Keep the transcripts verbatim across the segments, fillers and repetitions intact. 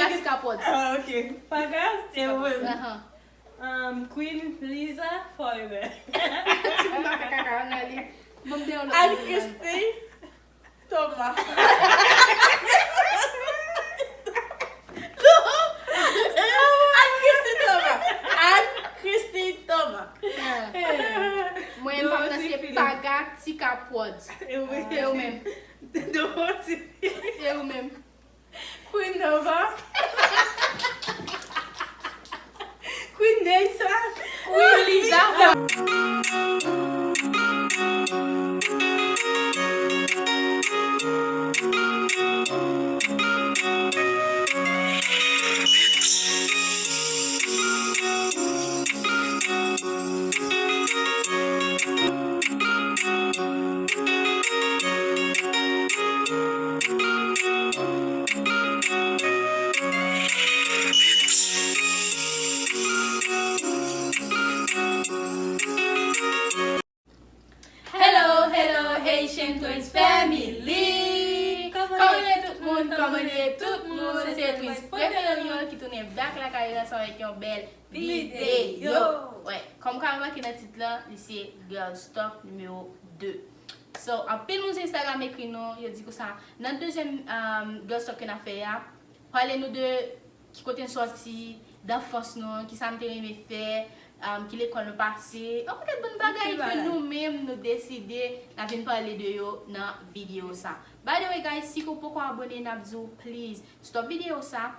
Ti kapòt. Ah, ok. Paga, se mwen. Ahan. Um, Queen Liza forever. Ti moun ap fè kaka nan li. Ban m de yon lòt Anne Christie Thomas. Anne Christie Thomas. Anne Christie Thomas. Ah. Mwen, m pa nan se Dorothy Philippe. Paga, ti kapòt. E ou menm? E ou menm? Dorothy Philippe. E ou menm? Queen Nova. Queen Neissa. Queen Liza. Hello, hello, Haitian Twins Family! Kòman ye tout moun? Kòman ye tout moun? Se twins prefere nou yo ki tounen back lakay yo ansanm avèk yon bèl videyo. Wè, kòm w ka remake nan tit lan, li se Girls Talk nimewo de. So, anpil moun sou Instagram ekri nou, yo di konsa, nan dezyèm, um, Girls Talk ke n ap fè a, pale nou de ki kote n sòti, danfans nou, ki sa n te renmen fè, um, ki lekòl nou pase, yon pakèt bon bagay ke nou menm nou deside n ap vin pale de yo nan videyo sa. By the way, guys, si ke w poko abone, n ap di w, please, stop videyo sa,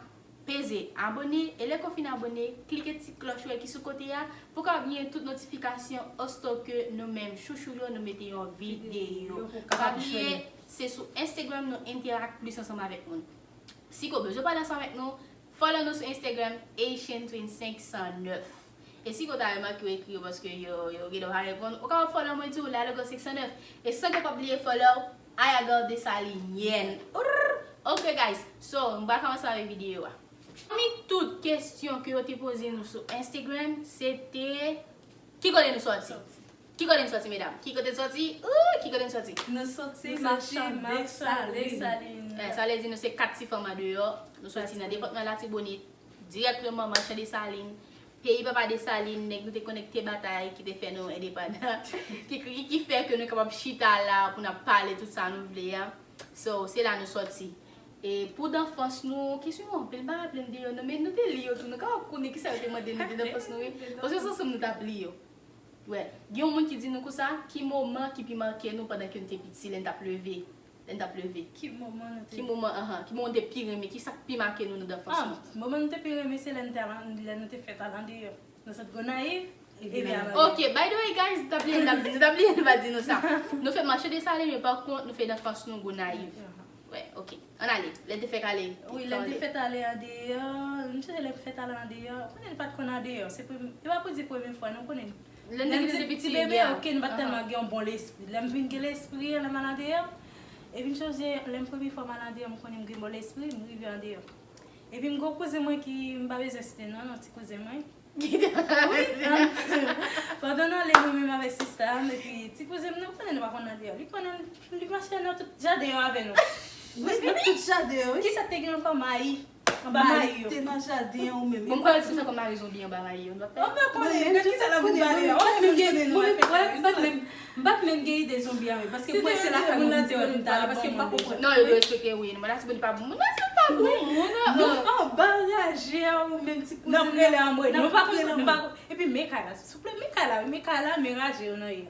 peze abone, e lè ke w fin abone, klike ti klòch ou wè ki sou kote a, pou w ka gen tout notifikasyon, osto ke nou menm chouchou yo, nou mete yon videyo. Pa bliye, se sou Instagram nou interact plis ansanm avèk moun. Si ke w bezwen pale ansanm avèk nou, follow nou sou Instagram, Haitian Twin senk san nèf. E si ke w ta remake yo ekri yo paske yo, yo genlè pa reponn, ou kapab follow mwen tou, La Logo senk san nèf. E san ke w pa bliye follow Aya Girl Desalinienne. Ourr! Ok, guys. So, m pral kòmanse avèk videyo a. Pami tout kesyon ke yo te poze nou sou Instagram, se te, ki kote nou sòti? Ki kote n sòti, medam? Ki kote n sòti? Ooh, ki kote n sòti? Nou sòti mache Machan Desalin. Eh, sa vle di nou se kat ti fanm andeyò. Nou sòti nan depatman Latibonit, dirèkteman Machan Desalin. Peyi papa Desalin, nèg nou te konnen ki te batay, ki te fè nou endepandan, ki, ki, ki fè ke nou kapab chita la pou n ap pale tout sa nou vle a. So, se la nou sòti. E pou danfans nou, kesyon yo anpil, m pa raple m de yo, non, men nou te li yo tou, nou kapab konnen kisa yo te mande nou de danfans nou, wi. Paske se ansanm nou t ap li yo. Wè, gen yon moun ki di nou konsa, ki moman ki pi make nou pandan ke n te piti, lè n t ap leve? Lè n t ap leve. Ki moman nou te Ki moman, ahan, ki moman n te pi renmen, ki sa k pi make nou nan danfans nou? Ah, moman nou te pi renmen, se lè n te al an, lè nou te fèt al andeyò. Nou sot Gonayiv, e vin al andeyò. Ok, by the way, guys, nou t ap bliye, nou t ap bliye, nou pa di nou sa. Nou fèt Mache Desalin, men pa kont, nou fè danfans nou Gonayiv. Ahan. Wè, ok. Ann ale. Lè n te fèk ale. Wi, lè n te fèt ale andeyò, m sonje lè m fèt ale andeyò. Konnen n pa t konn andeyò. Se premye, e pa pou di premye fwa, non, konnen. Lè n te gentan te piti, ti bebe, yeah. Ok, nou pa t tèlman gen yon bon lespri. Lè m vin gen lespri, lè m al andeyò. Epi m sonje, lè m premye fwa m al andeyò, m konnen m gen bon lespri, m rive andeyò. Epi m gen yon kouzen mwen ki, m pa bezwen site non, non, ti kouzen mwen. Wi, pandan n ale mwen menm avèk sista m, epi ti kouzen m nan, konnen nou pa konn andeyò. Li konnen, li mache nan tout jaden yo avè nou. Wi, nan tout jaden yo, wi. Kisa k te gen ankò? Mayi. Anba mayi yo. Mayi te nan jaden an ou menm. Bon, m kwè se sa kòm mayi zonbi anba mayi yo. Nou pa konnen, nan kisa l ap vin pale la? Ou pa menm gen, ou pa menm, m pa t menm gen ide zonbi a menm, paske mwen se lakay mwen m te wè m t ale, paske m pa konprann. Non, yo dwe respekte, wi. Mwen Latibonit pa bon moun, Latibonit pa bon moun. Nou anba raje a ou menm ti kouzen. N ap rele anmwe. Nou pa konn, nou pa konn. Epi men kay la, souple, men kay la, wi, men kay la, men raje yo nan ye.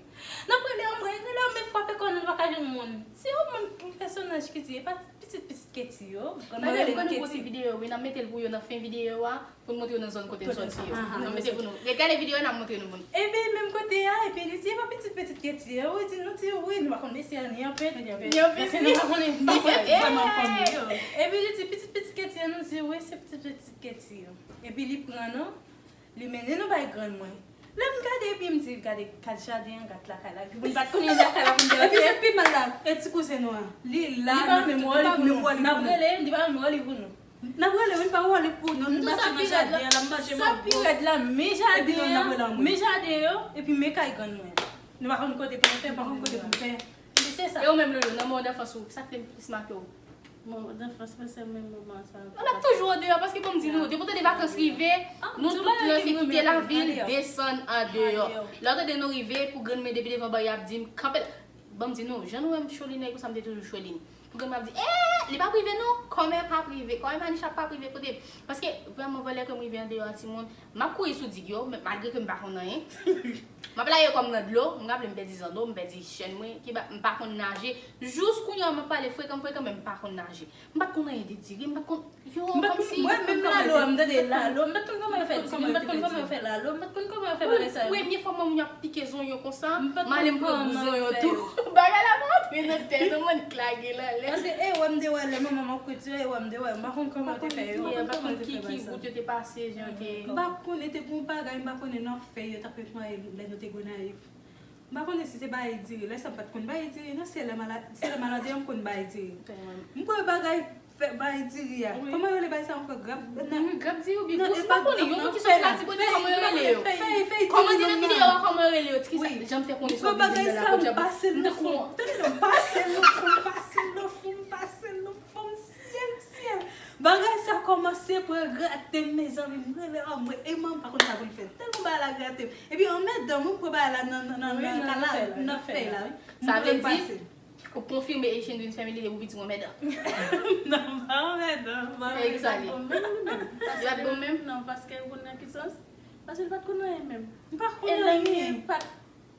N ap rele anmwe, rele anmwe, frape kò nou, nou pa ka jwenn moun. Se yon moun, yon pèsonaj ki di, e pa pitit, pitit Keti yo, grann mwen rele nou Keti. Videyo, wi, n ap mete l pou yo nan fen videyo a. Pou n montre yo nan zòn kote n sòti yo. Aha. N ap mete pou nou. Gade videyo a, n ap montre nou moun. Epi menm kote a, epi li di, e pa pitit pitit Keti yo, wi, di nou di wi, nou pa konn mesye a ni an pent, ni an pent. Paske nou pa konnen, nou pa konnen vrèman fanmi yo. Epi li di, pitit pitit Keti yo, nou di wi, se pitit pitit Keti yo. Epi li pran nou, li mennen nou bay grann mwen. Lè m gade, epi m di, gade, gad jaden an, gad lakay la. Epi moun pa t konnen lakay la pou n te antre. Epi sa k pi mal la, e ti kouzen nou an. Li la, li pa menm wè li pou nou. N ap rele, li pa menm wè li pou nou. N ap rele, wi, pa wale pou nou. Nou bati nan jaden an, l ap manje mango. Sa pi rèd la, men jaden an, men jaden yo, epi men kay grann mwen. Nou pa konn kote pou nou fè, pa konn kote pou nou fè. Epi se sa. E ou menm, Lolo, nan moman danfans ou, sa k te plis make w? Bon, nan Frans mwen se menm moman sa. Nou ap toujou andeyò, paske bon m di nou, depi w tande vakans rive, nou tout lè se kite lavil, desann andeyò. Lè w tande nou rive pou grann men depi devan bò, y ap di m, "Kanpe la." Bon m di nou, jan nou wè m chouline konsa, m te toujou chouline. Pou grann men ap di, "Eh, li p ap rive non, kòmè p ap rive, kòmè Manisha p ap rive kote." Paske vrèman, vè lè ke m rive andeyò a timoun, m ap kouri sou dig yo, men malgre ke m pa konn anyen. M ap lage kò m nan dlo, m raple m pèdi zando, m pèdi chèn mwen, ki ba, m pa konn naje. Jous kounye a m ap pale frekan, frekan, men m pa konn naje. M pa t konn anyen de diri, m pa t konn, yo, kòmsi, mwen menm lalo a, m tande lalo, m pa t konn kòman yo fè diri, m pa t konn kòman yo fè lalo, m pa t konn kòman yo fè bagay sa yo. Premye fwa m wè moun yo ap pike zonyon konsa, m ale m pran gou zonyon tou. Bagay la pa antre nan tèt ou, mwen k lage l anlè. Paske, e, wè m de wè lè manman m ap kout yo, e, wè m de wè, m pa konn kòman yo te fè yo. M pa konn ki, ki wout yo te pase, jan yo te. M pa konnen, te gon bagay, m pa konnen nan fèy yo t ap fè lè nou te Gonayiv. M pa konnen si se bay diri. Lè sa m pa t konn bay diri, non, se lè malad, se lè malad yo m konn bay diri. M kwè bagay fè bay diri a. Kòman yo rele bay sa ankò? Grap, nan, grap diri oubyen gous, m pa konnen. Yo, moun ki soti Latibonit, kòman yo rele yo? Kòmante nan videyo a, kòman yo rele yo? Ti ki sa, jan m fè konnen sa, m pase l nan fon. Tande non, m pase l nan fon, m pase l nan fon, m pase l nan fon, syèl, syèl. Bagay sa kòmanse pran grate m, mezanmi, m rele anmwe, e manman pa konn sa pou l fè. Tèlman bagay la grate m. Epi anmèdan m, m pran bagay la nan, nan, nan, nan fèy la, wi. Sa vle di, ou konfime Asian Dreams Family depi w piti w anmèdan. Non, m pa anmèdan, m pa anmèdan. Li pa t bon menm? Non, paske ou konn nan ki sans? Paske li pa t konn anyen menm. M pa konn anyen. E lang li pa t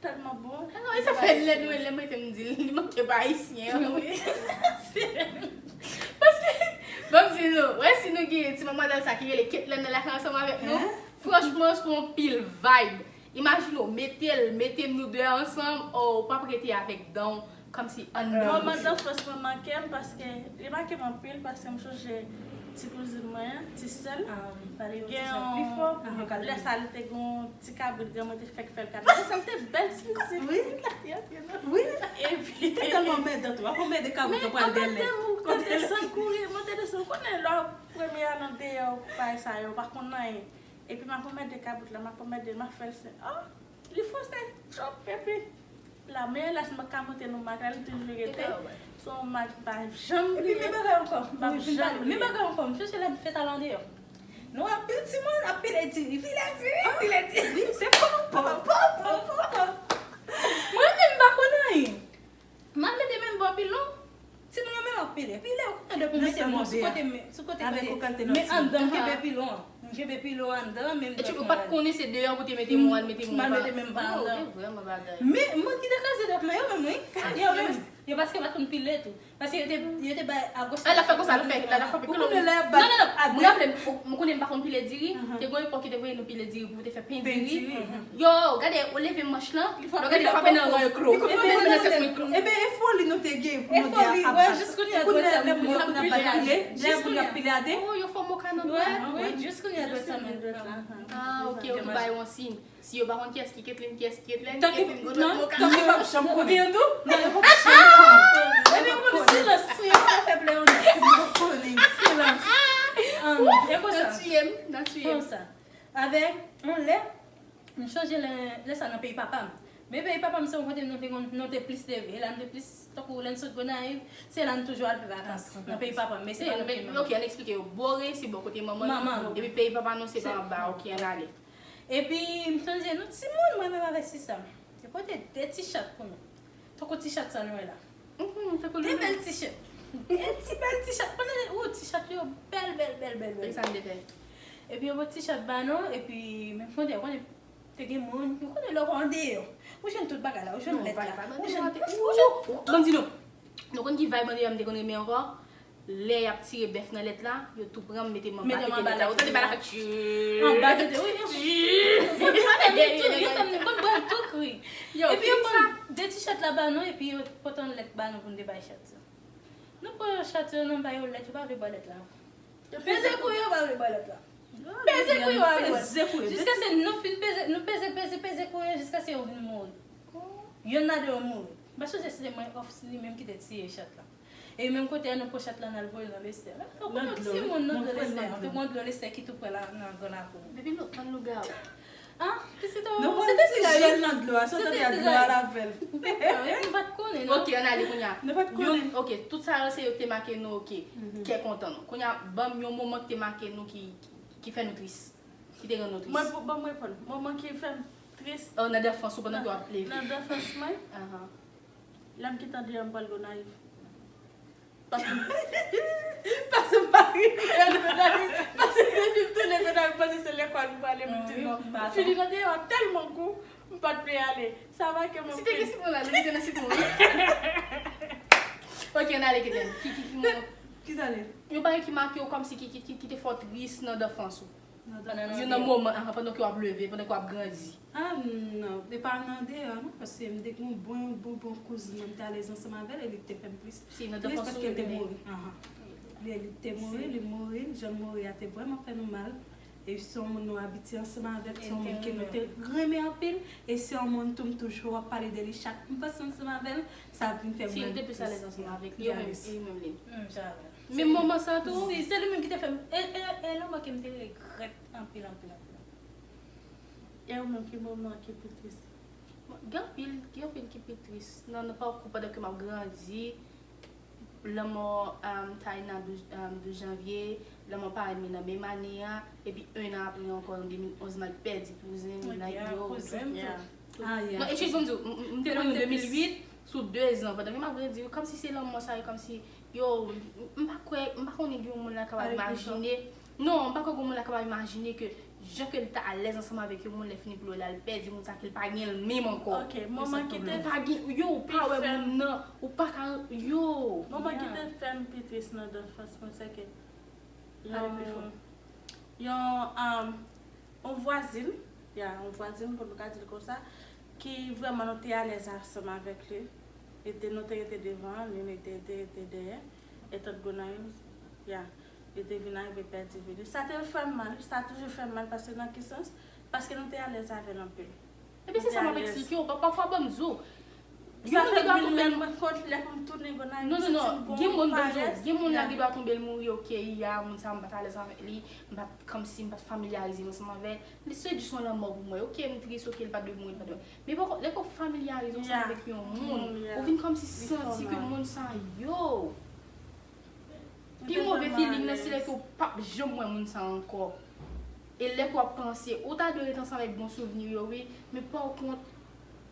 tèlman bon. Ah non, e sa fè lè nou, lè mwen te m di l, li manke pa ayisyen an, wi. Paske, ban m di nou, wè si nou gen ti manmwazèl sa ki rele Ketlen nan lakay ansanm avèk nou, franchman, se yon pil vibe. Imajine w, mete l, mete m nou de ansanm, oh, w p ap rete avèk dan w kòmsi anndan bouch ou. Manman dan franchman manke m paske li manke m anpil paske m sonje ti kouzin mwen an, ti sè l. Gen yon, lè sa li te gen yon ti kabrit granmwen te fèk fè l kat. Sa l te bèl ti pitit. Wi. Wi. Epi. Te tèlman anmèdan tou. Ap anmède kabrit ou pral dèlè. Mwen te desann kouri, mwen te desann. Ou konnen lè w premye a nan deyò, bagay sa yo, ou pa konn anyen. Epi m ap anmède kabrit la, m ap anmède l, m ap fè l se, oh, li fonse, chop, epi la, men la, si m ka monte nan mak la, li toujou rete. Se yon mak m pa janm bliye. Epi men bagay ankò, m pa janm bliye. Men bagay ankò, m sonje lè n fèt al andeyò. Nou anpil timoun ap pile diri, pile diri, pile diri. Wi, se pò, pò, pò, pò, pò, pò. Mwen menm m pa konn anyen. M al mete men m bò pilon. Timoun yo menm ap pile. Pile, ou konnen depi w mete men w sou kote, men, sou kote, kote, men anndan, m kenbe pilon an. M kenbe pilon an anndan, men m. Epi ou pa t konnen se deyò pou te mete men w al mete men w pa. M al mete men m pa anndan. Men moun ki te kraze dòk mwen, yo menm, wi. Yo menm. Yo paske pa t konn pile tou. Paske yo te, yo te bay agoch. L ap fè konsa, l ap fè, l ap frape. Ou konnen lè y ap bay. Non, non, non. M raple m, ou, m konnen m pa konn pile diri. Te gen yon epòk yo te voye nou pile diri pou te fè pen diri. Yo, gade, ou leve manch lan, ou gade l frape nan ran yo klo. Ebyen, e foli nou te gen pou nou gen ap bat. Ou konnen lè moun yo konn ap bay pile, lè moun yo ap pile atè. Oh, yo fè moka nan dwèt. Wi, jis kounye a dwèt sa menm. Ah, ok, ou bay yon siy. Si yo pa konn kiyès ki Ketlen, kiyès ki Ketlen, tanke, epi m gon lòt moka. Tanke p ap janm konnen. Ou gen tou? Non, yo p ap janm konnen. Epi pou silans, si yo pa fè plè yon nèg. Yo p ap konnen. Silans. E konsa. Nan tiye m, nan tiye m. Konsa. Avèk yon lè, m sonje lè, lè sa nan peyi papa m. Men peyi papa m se yon kote nou te konn, nou te plis leve. E la nou te plis, tankou lè n sot Gonayiv, se la n toujou al fè vakans. Nan peyi papa m. Men se yo nou te. Ok, ann eksplike yo. Bore se bò kote manman nou. Epi peyi papa nou se pa anba, ok, ann ale. Epi m sonje nou timoun, mwen menm avèk sista m. Yo pote de ti chat pou nou. Tankou ti chat sa nou wè la. De bèl ti chat. De ti bèl ti chat. Pandan, ou, ti chat yo bèl, bèl, bèl, bèl, bèl. Epi sa n te fè? Epi yo pote ti chat ba nou, epi menm kote, ou konnen, te gen moun, ou konnen lè w andeyò. Ou jwenn tout bagay la, ou jwenn lèt la. Ou jwenn, ou jwenn. Ban m di nou, nou konn ki vibe andeyò m te konn renmen ankò? Lè y ap tire bèf nan lèt la, yo tou pran m mete m anba tete lèt la. Ou tande bagay la fè tchuu. Anba tete, wi. Yo fè m ri tou, yo fè m konn bwè tou kri. Epi yo pran de ti chat la ba nou, epi yo pote yon lèt ba nou pou n te bay chat yo. Nou pran chat yo, nou ba yo lèt, yo pa vle bwè lèt la. Peze kou yo, yo pa vle bwè lèt la. Peze kou yo, pa vle bwè. Jiskaske nou fin peze, nou peze, peze, peze kou yo, jiskaske yo vin mouri. Yonn nan de yo mouri. M pa sonje si se mwen off li menm ki te tiye chat la. E menm kote a, nou pran chat la, n al voye l nan lestè. Ou konnen yon timoun nan dlo lestè. Te gon dlo lestè ki tou prè la, nan gran lakou. Depi lontan, lougawou. Ah, ki se te Nou ou? pran Se te ti tray. Jèl nan dlo a, sa w tande a dlo a lavel. M pa t konnen, non. Ok, ann ale kounye a. Nou pa t konnen. Ok, tout sa yo se yo te make nou, ok. Kè kontan nou. Kounye a, ban m yon moman ki te make nou ki, ki, ki fè nou tris. Ki te rann nou tris. Mwen, pou ban mwen reponn. Moman ki fè m tris. Oh, nan defans ou pandan ke w ap leve. Nan defans mwen. Ahan. Lè m kite deyò, m pral Gonayiv. Paske paske m pa rive al Gonayiv. Paske depi m tounen Gonayiv, m panse se lekòl m prale, m di non. Fini nan deyò a tèlman gou, m pa t vle ale. Sa make m. Si te gen sitwon la, li te nan sitwon wi. Ok, ann ale Keten. Ki, ki, ki, moman? Ki sa l ye? Yon bagay ki make w kòmsi ki, ki, ki, ki te fè w tris nan defans ou. Yon nan moman, ahan, pandan ke w ap leve, pandan ke w ap grandi. Ah non, e pa nan deyò non, paske m te gen yon bon, bon, bon kouzin mwen, m te alèz ansanm avè l, e li te fè m plis. Si, nan Tris defans paske ou l te li. Mouri. Ahan. Li, li te mouri, li mouri, jan l mouri a te vrèman fè nou mal. E se yon moun nou abitye ansanm avè l, se yon moun ke nou te renmen anpil, e se yon moun tou m toujou ap pale de li chak m pase ansanm avè l, sa vin fè m Si, nou mal te plis plis. alèz ansanm avèk li, yo menm, Yes. yo menm li. Mm, sa vre. Menm moman sa tou. Si, se li menm ki te fè m. E, e, e lanmò ke m te regrèt anpil, anpil, anpil. E ou menm ki moman ki pi tris? Gen anpil, gen anpil ki pi tris. Nan, nan pakou pandan ke m ap grandi, lanmò um, Taina douz, um, douz janvye, lanmò parenn mwen nan menm ane a, epi en an apre ankò, an de mil onz, m al pèdi kouzen m, like, yo, Kouzen m yo. tou. Ah, yeah. Non, excuse m di w, m- m- m te konn li de mil uit, sou de zan, pandan ke m ap grandi, kòmsi se lanmò sa, e kòmsi, yo, m- m pa kwè, m pa konnen gen yon moun la kapab Pale pli fò. Imajine, non, m pa kwè gen yon moun la kapab imajine ke jan ke l ta alèz ansanm avèk yon moun, lè fini pou l wè l al pèdi moun sa ke l pa gen l menm ankò. Ok, moman ki te Ou pa gen, yo, ou pa wè moun nan, ou pa ka, yo. Moman ki te fè m pi tris nan defans mwen, se ke yon, yon, um, yon vwazin, ya, yon vwazin, pou nou ka di l konsa, ki vrèman nou te alèz ansanm avèk li. Li te, nou te rete devan, li, li te, te rete dèyè. E tant Gonayiv, ya, li te vin arive pèdi vi li. Sa te fè m mal, sa toujou fè m mal, paske nan ki sans? Paske nou te alèz avè l anpil. Epi se sa m ap eksplike w, pa- pafwa ban m di w. Sa fè m vin rèn mwen kont lè pou m tounen Gonayiv. Non, non, non, gen moun ban m di w, gen moun la gen dwa tonbe l mouri, ok, ya, moun sa m pa t alèz avèk li, m pa t, kòmsi m pa t familyarize m ansanm avè l. Li se jis yon lanmò pou mwen, ok, m tris, ok, li pa t dwe mouri, li pa t dwe. Men poko, lè ke w familyarize w ansanm avèk yon moun, ou vin kòmsi santi ke moun sa, yo. Pi move feeling nan se lè ke w p ap janm wè moun sa ankò. E lè ke w ap panse, ou ta dwe ret ansanm avèk bon souvni yo, wi, men pa kont,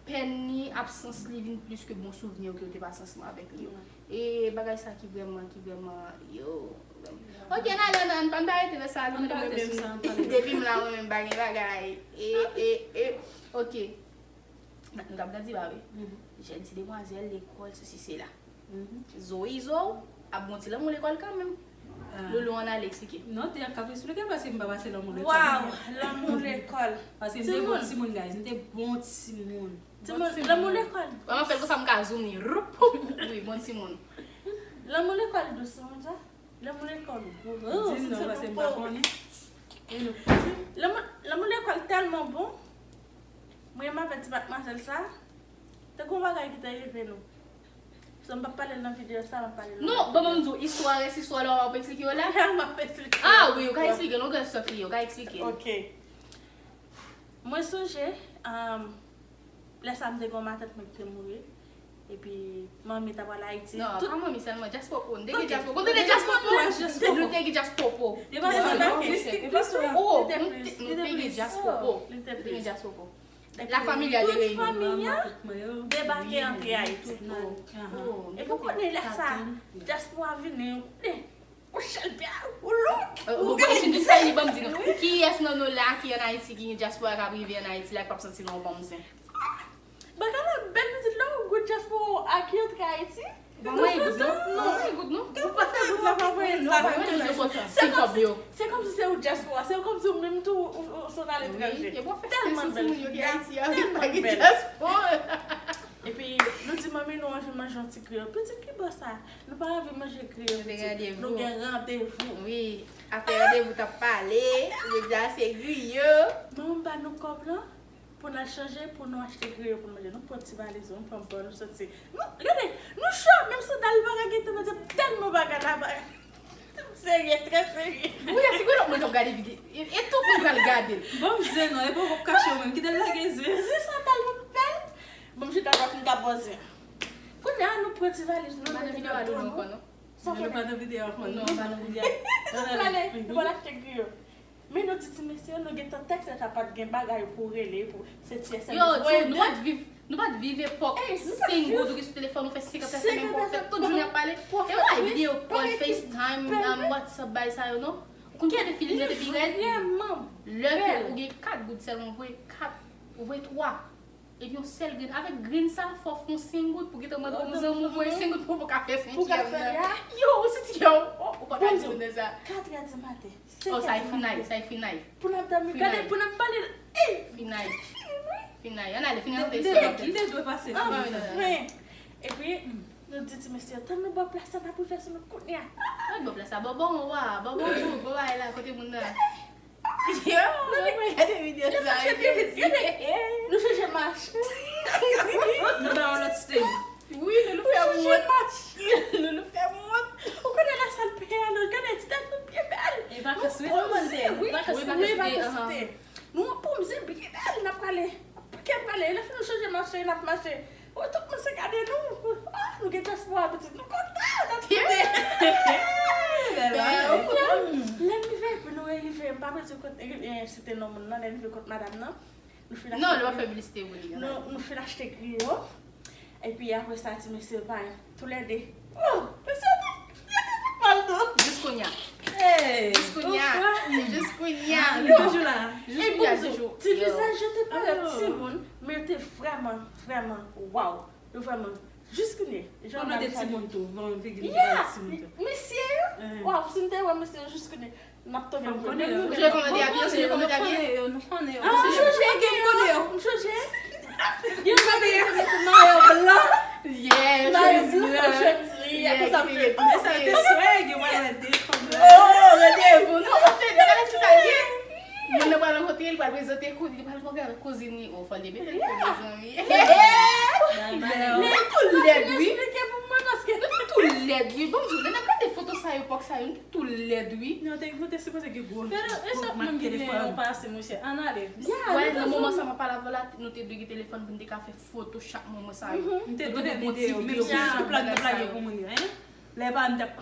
pèn li, absans li vin plis ke bon souvni yo ke w te pase ansanm avèk li yo. E bagay sa ki vrèman, ki vrèman, yo. Ok, n ale, n, n, n pa rete nan sa, nou menm, depi m la, mwen menm, pa gen bagay. E, e, e, ok. N, nou t ap grandi ba, wi. Jèn ti demwazèl, lekòl, sesi, sela. Zo izo, ap gon ti lanmou lekòl kanmenm. Loulou, ann ale eksplike. Non, te ap eksplike paske m pa pase lanmou lekòl. Waw, lanmou lekòl. Paske m te bon timoun, guys. M te bon timoun. Timoun, lanmou lekòl. Mwen fè l konsa, m ka zoom li. Roup, poup. Wi, bon timoun. Lanmou lekòl dous, sa. Lanmou lekòl gou. Di m non, paske m pa konnen. Lanmou, lanmou lekòl tèlman bon. Mwen menm avèk ti madmwazèl sa, te gon bagay ki te rive nou. So, m p ap pale l nan videyo sa, m ap pale l nan Non, ban m di w, istwa, rès istwa la, w ap eksplike yo la? M ap eksplike. Ah wi, ou ka eksplike, non, gran sòt li, ou ka eksplike. Ok. Mwen sonje, um, lè sa m te gen yon matant mwen ki te mouri. Epi, manmi ta pral Ayiti. Non, Tout pa manmi sèlman, Djazz Popo. Nou te gen Djazz Popo. Nou te gen Djazz Popo. Nou te gen Djazz Popo. Li te plis, li te plis. Oh, Li te nou te, plis. nou te gen Djazz Popo. Li te Nou te gen plis. Djazz Popo. La familya de Tout Reunion. Fanmi an debake antre Ayiti. Oh, E pou konnen lè sa, dyaspora vini, konnen, ou chèlbè, ou long. Ou gen di sa, li ban m di nou. Kiyès nan nou la ki ann Ayiti, ki gen dyaspora k ap rive ann Ayiti la, k p ap santi l yon bon zen? Bagay la bèl pitit la, ou gout dyaspora a ki antre Ayiti. Ban mwen gout non. Ban mwen gout non. Ou pa fè gout la, pa voye sa. Ban mwen gout non. Se kòb yo. Se kòmsi se ou dyaspora, se kòmsi ou menm tou ou, ou, ou sot aletranje. Wi, e bon fè tèlman bèl. Timoun yo ki Ayiti a, pa gen dyaspora. Epi, nou di manmi nou anvi manje yon ti griyo. Pitit, ki bò sa? Nou pa anvi manje griyo, pitit. Nou gen randevou. Wi, afè randevou t ap pale. Jodi a se griyo. Manman ba nou kòb lan pou n al chanje, pou nou achte griyo pou n manje. Nou pran ti valiz, nou pran bòl, nou soti. Nou, gade, nou cho, menm sandal pa ka gentan mete tèlman bagay la bagay. Serye, trè serye. Wi, a si gen lòt moun k ap gade videyo. E, e tout moun pral gade l. Ban m zen non, e pa w k ap kache w menm. Kite l lage zen. Zen sa tèlman bèl. Ban m chita dwat m ta bò zen. Kounye a, nou pran ti valiz nou, nou mete nan do nou. Sa fè nou pa nan videyo ankò non. Nou pral, nou pral achte griyo. Men nou di ti mesye yo, nou gentan tèks lè sa pa t gen bagay pou rele, pou se ti S M S. Yo, nou pa t viv, nou pa t viv epòk senk goud ou gen sou telefòn, ou fè senkant S M S pou w fè tout jounen ap pale. E w ay videyo call, FaceTime, um, WhatsApp, bay sa yo, non? Ou konn kiyès te feeling nan te pi rèd? Lè ke ou gen kat goud sèlman, ou voye kat, ou voye twa. Epi yon sèl grenn. Avèk grenn sa, fò w fè yon senk goud pou gentan mande yon zanmi w voye senk goud pou w ka fè senkyèm nan. Yo, ou santi kè w, oh, ou pa ka di moun nan sa. Katrè di maten, senkè di maten. Oh, sa e finay, sa e finay. Pou n ap dòmi, gade, pou n ap pale, ey! Finay. Finay. Ann ale, finay, ann ale. Li te dwe pase. Anfen. Epi, nou di ti mesye, tann nou bò plas sa, n ap rive sou nou kounye a. Mwen bò plas sa, bò, bò, wa, bò, bò, bò, bò, bagay la, kote moun nan. Yo, mwen gade videyo sa, yo di. Nou chanje mache. Nou ba yon lòt style. Wi, nou, nou fè wont. Nou, nou fè wont. Ou konnen la sal peye a, nou gade ti tèt nou byen bèl. E vakans, wi, nou mande. Vakans, wi, vakans, wi, vakans te. Nou an pòm, zen byen bèl, n ap prale. Kè prale, lè fin nou chanje mache, n ap mache. Wi, tout moun se gade nou. Ah, nou gen dyaspora pitit, nou kontan, n ap kite. Lè n rive, epi nou rive, m pa bezwen kot, eh, site non moun nan, lè n rive kot madanm nan, nou fin achte griyo. Non, nou pa fè piblisite pou li. Nou, nou fin achte griyo. Epi apre sa, ti mesye yo pa, toulède. Oh, mesye yo te, yo te fè mal tou. Jis kounye a. Jis kounye a. Jis kounye a. Yo toujou la. Jis kounye a, toujou. Ti vizaj yo te parèt timoun, men yo te vrèman, vrèman, waw. Yo vrèman, jis kounye a. Konnen de timoun tou, bon, figi nou te parèt timoun tou. Mesye yo, waw, si m te wè mesye yo jis kounye a. N ap tonbe. Ou chanje kòmantè a byen, ou chanje kòmantè a byen. Nou konnen yo, nou konnen yo. Ah, m chanje, m konnen yo, m chanje. Gen kote yo mete mayo blan. Yeah, yo chanje blan. Yeah, ki te ye. Sa te swag, yo pral wè de fanm blan. Oh, randevou, nou, nou fè de, gade ki sa ye. Moun nan pral rankontre, li pral prezante kou, li pral rankontre avèk kouzin li. Oh, fò l te byen fè l, mezanmi. Nou tou lèd, wi. Nou tou lèd, wi. Bon, m di w, lè n ap gade foto sa yo, epòk sa yo, nou tou lèd, wi. Non, te, nou te sipoze gen gwo, gwo mak telefòn. Pase, monchè. Ann ale. Wè, nan moman sa, m ap pale avè w la, nou te dwe gen telefòn pou n te ka fè foto chak moman sa yo. M te dwe gen videyo, menm si m plage, plage pou moun yo, hein. Lè pa m t ap